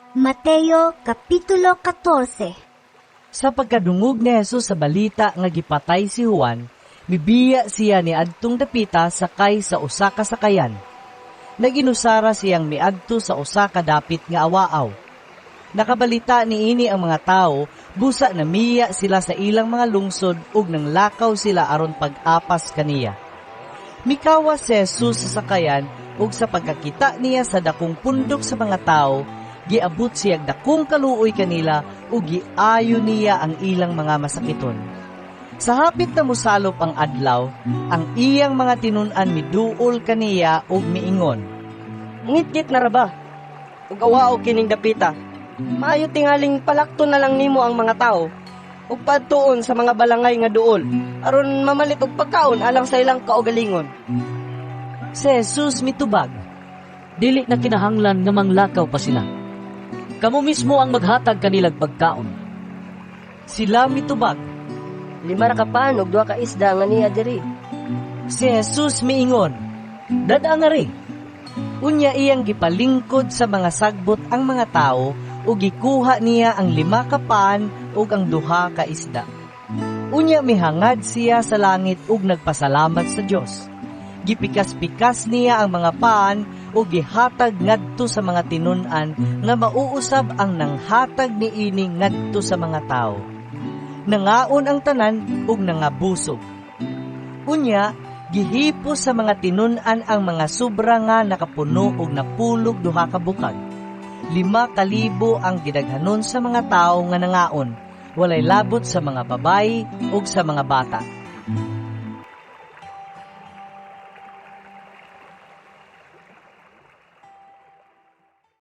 Mateo Kapitulo 14. Sa pagkadungog ni Jesus sa balita nga gipatay si Juan, mibiya siya ni adtong dapita sakay sa usa ka sakayan. Naginusara siyang miadto sa usa ka dapit nga awaaw. Nakabalita niini ang mga tawo, busa namiya sila sa ilang mga lungsod ug nanglakaw sila aron pag-apas kaniya. Mikawas si Jesus sa sakayan ug sa pagkakita niya sa dakong pundok sa mga tawo, giabot siyag dakong kaluoy kanila ug giayo niya ang ilang mga masakiton. Sa hapit na mosalop ang adlaw, ang iyang mga tinun-an miduol kaniya ug miingon, "Ngitngit na ra ba? Ug awaaw kining dapita. Maayo tingaling palakton na lang nimo ang mga tao ug padtuon sa mga balangay nga duol aron mamalit og pagkaon alang sa ilang kaugalingon." Si Jesus mitubag, "Dili na kinahanglan nga manglakaw pa sila. Kamo mismo ang maghatag kanilag pagkaon." Sila mitubag, "5 ra ka pan ug 2 ka isda nga niya diri." Si Jesus miingon, "Dad-a ngari." Unya iyang gipalingkod sa mga sagbot ang mga tawo ug gikuha niya ang 5 ka pan ug ang 2 ka isda. Unya mihangad siya sa langit ug nagpasalamat sa Dios. Gipikas-pikas niya ang mga pan ug gihatag ngadto sa mga tinun-an nga mauusab ang nanghatag niini ngadto sa mga tawo. Nangaon ang tanan ug nangabusog. Unya, gihipos sa mga tinun-an ang mga sobra nga nakapuno og 42 ka bukag. 5,000 ang gidaghanon sa mga tawo nga nangaon, walay labot sa mga babayi ug sa mga bata.